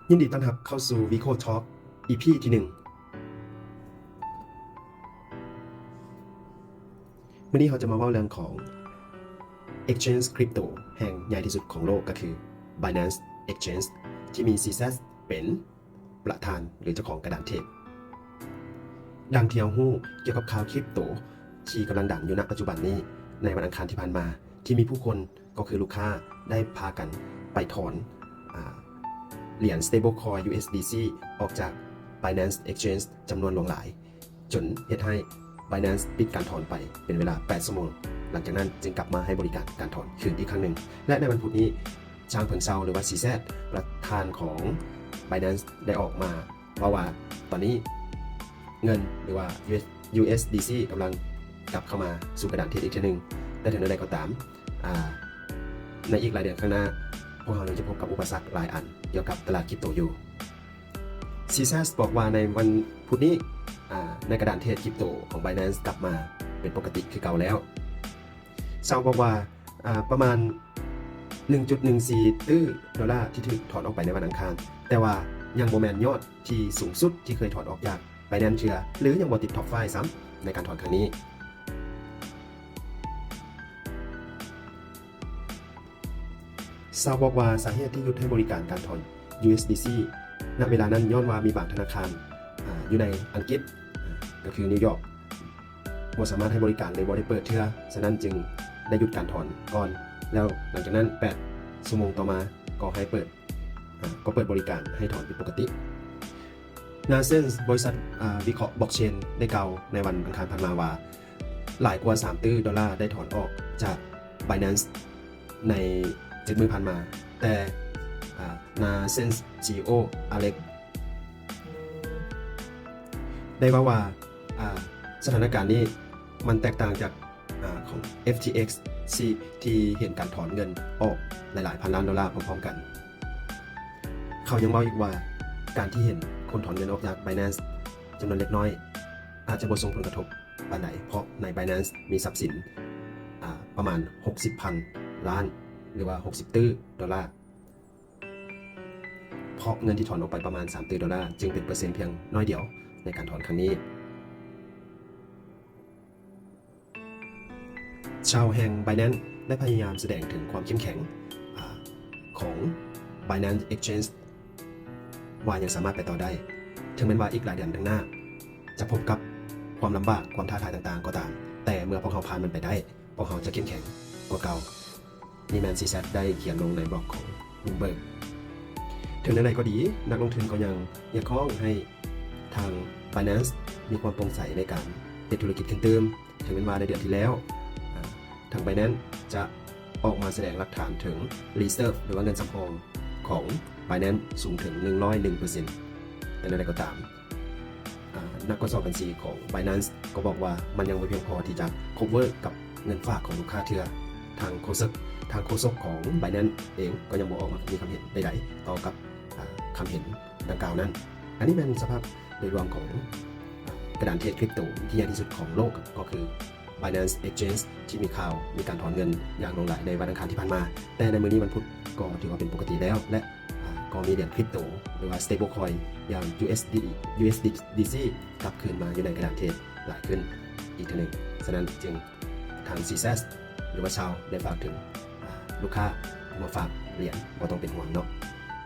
ຍິນດີຕ້ອນຮັບເຂົ້າສູ່ Vico Talk ອີ ພີ ທີໜຶ່ງ. ມື້ນີ້ເຮົາຈະມາເວົ້າເລື່ອງຂອງ Exchange Crypto ແຫ່ງໃຫຍ່ທີ່ສຸດຂອງໂລກ ກໍຄື Binance Exchange ທີ່ມີ CZ ເປັນປະທານ ຫຼື ເຈົ້າຂອງກະດານເທຣດ. ດັ່ງທີ່ເຮົາຮູ້ກ່ຽວກັບຂ່າວຄຣິບໂຕທີ່ກຳລັງດັງຢູ່ນະປັດຈຸບັນນີ້, ໃນວັນອັງຄານທີ່ຜ່ານມາ ທີ່ມີຜູ້ຄົນ ກໍຄືລູກຄ້າໄດ້ພາກັນໄປຖອນ ອາ ຫຼຽນ stablecoin USDC ອອກຈາກ Binance Exchange ຈຳນວນຫຼວງຫຼາຍ, ຈົນເຮັດໃຫ້ Binance ປິດການຖອນໄປເປັນເວລາແປດຊົ່ວໂມງ, ຫຼັງຈາກນັ້ນຈຶ່ງກັບມາໃຫ້ບໍລິການການຖອນຄືນອີກຄັ້ງໜຶ່ງ. ແລະ ໃນວັນພຸດນີ້ ຊາງເຜິງເຊົາ ຫຼືວ່າ ຊີແຊັດ ປະທານຂອງ Binance ໄດ້ອອກມາເວົ້າວ່າ ຕອນນີ້ເງິນ ຫຼືວ່າ USDC ກຳລັງກັບເຂົ້າມາສູ່ກະດານເທຣດອີກເທື່ອໜຶ່ງ, ແຕ່ເຖິງແນວໃດກໍຕາມ ອາ ໃນອີກຫຼາຍເດືອນຂ້າງໜ້າ ພວກເຮົາຍັງຈະພົບກັບອຸປະສັກຫຼາຍອັນກ່ຽວກັບຕະຫຼາດຄຣິບໂຕຢູ່. ຊີແຊັດ ບອກວ່າໃນວັນພຸດນີ້ ອາ ໃນກະດານເທຣດຄຣິບໂຕຂອງ Binance ກັບມາເປັນປົກກະຕິຄືເກົ່າແລ້ວ. ຊາວ ບອກວ່າ ອາ ປະມານໜຶ່ງຈຸດໜຶ່ງສີ່ຕື້ໂດລາທີ່ຖືກຖອນອອກໄປໃນວັນອັງຄານ, ແຕ່ວ່າຍັງບໍ່ແມ່ນຍອດທີ່ສູງສຸດທີ່ເຄີຍຖອນອອກຈາກ Binance ເທື່ອ ຫຼື ຍັງບໍ່ຕິດ Top five ຊ້ຳໃນການຖອນຄັ້ງນີ້. ຊາວ ບອກວ່າສາເຫດທີ່ຢຸດໃຫ້ບໍລິການການຖອນ USDC ນະເວລານັ້ນ ຍ້ອນວ່າມີບາງທະນາຄານ ອາ ຢູ່ໃນອັງກິດ ອາ ກໍຄືນິວຢອກ ບໍ່ສາມາດໃຫ້ບໍລິການ ຫຼື ບໍ່ໄດ້ເປີດເທື່ອ, ສະນັ້ນຈຶ່ງໄດ້ຢຸດການຖອນກ່ອນ, ແລ້ວຫຼັງຈາກນັ້ນແປດຊົ່ວໂມງຕໍ່ມາກໍໃຫ້ເປີດ ອາ ກໍເປີດບໍລິການໃຫ້ຖອນເປັນປົກກະຕິ. Nasense ບໍລິສັດ ອາ ວິເຄາະ Blockchain ໄດ້ກ່າວໃນວັນອັງຄານຜ່ານມາວ່າ ຫຼາຍກວ່າສາມຕື້ໂດລາໄດ້ຖອນອອກຈາກ Binance ໃນເຈັດມື້ຜ່ານມາ, ແຕ່ ອາ Nasense ຊີອີໂອ Alex ໄດ້ເວົ້າວ່າ ອາ ສະຖານະການນີ້ມັນແຕກຕ່າງຈາກ ອາ ຂອງ FTX ທີ່ ທີ່ເຫັນການຖອນເງິນອອກຫຼາຍໆພັນລ້ານໂດລາພ້ອມໆກັນ. ເຂົາຍັງເວົ້າອີກວ່າ ການທີ່ເຫັນຄົນຖອນເງິນອອກຈາກ Binance ຈຳນວນເລັກນ້ອຍ ອາດຈະບໍ່ສົ່ງຜົນກະທົບປານໃດ, ເພາະໃນ Binance ມີຊັບສິນ ອາ ປະມານຫົກສິບພັນລ້ານ ຫຼືວ່າຫົກສິບຕື້ໂດລາ. ເພາະເງິນທີ່ຖອນອອກໄປປະມານສາມຕື້ໂດລາ ຈຶ່ງເປັນເປີເຊັນພຽງໜ້ອຍດຽວໃນການຖອນຄັ້ງນີ້. ຊາວແຫ່ງ Binance ໄດ້ພະຍາຍາມສະແດງເຖິງຄວາມເຂັ້ມແຂງ ອາ ຂອງ Binance Exchange ວ່າຍັງສາມາດໄປຕໍ່ໄດ້, ເຖິງແມ່ນວ່າອີກຫຼາຍເດືອນຂ້າງໜ້າຈະພົບກັບຄວາມລຳບາກ, ຄວາມທ້າທາຍຕ່າງໆກໍຕາມ, ແຕ່ເມື່ອພວກເຮົາຜ່ານມັນໄປໄດ້, ພວກເຮົາຈະເຂັ້ມແຂງກວ່າເກົ່າ. ນີ້ແມ່ນ ຊີແຊັດ ໄດ້ຂຽນລົງໃນບລັອກຂອງ Bloomberg. ເຖິງແນວໃດກໍດີ, ນັກລົງທຶນກໍຍັງຮຽກຮ້ອງໃຫ້ທາງ Binance ມີຄວາມໂປ່ງໃສໃນການເຮັດທຸລະກິດຂຶ້ນຕື່ມ, ເຖິງແມ່ນວ່າໃນເດືອນທີ່ແລ້ວ ອາ ທາງ Binance ຈະອອກມາສະແດງຫຼັກຖານເຖິງ reserve ຫຼືວ່າເງິນສຳຮອງຂອງ Binance ສູງເຖິງໜຶ່ງຮ້ອຍໜຶ່ງເປີເຊັນ. ແຕ່ແນວໃດກໍຕາມ ອາ ນັກກວດສອບບັນຊີຂອງ Binance ກໍບອກວ່າມັນຍັງບໍ່ພຽງພໍທີ່ຈະ cover ກັບເງິນຝາກຂອງລູກຄ້າເທື່ອ. ທາງໂຄສົກ ທາງໂຄສົກຂອງ Binance ເອງກໍຍັງບໍ່ອອກມາມີຄຳເຫັນໃດໆຕໍ່ກັບ ອາ ຄຳເຫັນດັ່ງກ່າວນັ້ນ. ອັນນີ້ແມ່ນສະພາບໂດຍລວມຂອງ ອາ ກະດານເທຣດຄຣິບໂຕທີ່ໃຫຍ່ທີ່ສຸດຂອງໂລກ ກໍຄື Binance Exchange ທີ່ມີຂ່າວມີການຖອນເງິນຢ່າງຫຼວງຫຼາຍໃນວັນອັງຄານທີ່ຜ່ານມາ, ແຕ່ໃນມື້ນີ້ວັນພຸດກໍຖືວ່າເປັນປົກກະຕິແລ້ວ ແລະ ອາ ກໍມີຫຼຽນຄຣິບໂຕ ຫຼືວ່າ stablecoin ຢ່າງ USD USDC ກັບຄືນມາຢູ່ໃນກະດານເທຣດຫຼາຍຂຶ້ນອີກເທື່ອໜຶ່ງ. ສະນັ້ນຈຶ່ງ ທາງ ຊີແຊັດ ຫຼືວ່າຊາວ ໄດ້ຝາກເຖິງ ອາ ລູກຄ້າທີ່ມາຝາກຫຼຽນ ບໍ່ຕ້ອງເປັນຫ່ວງເນາະ.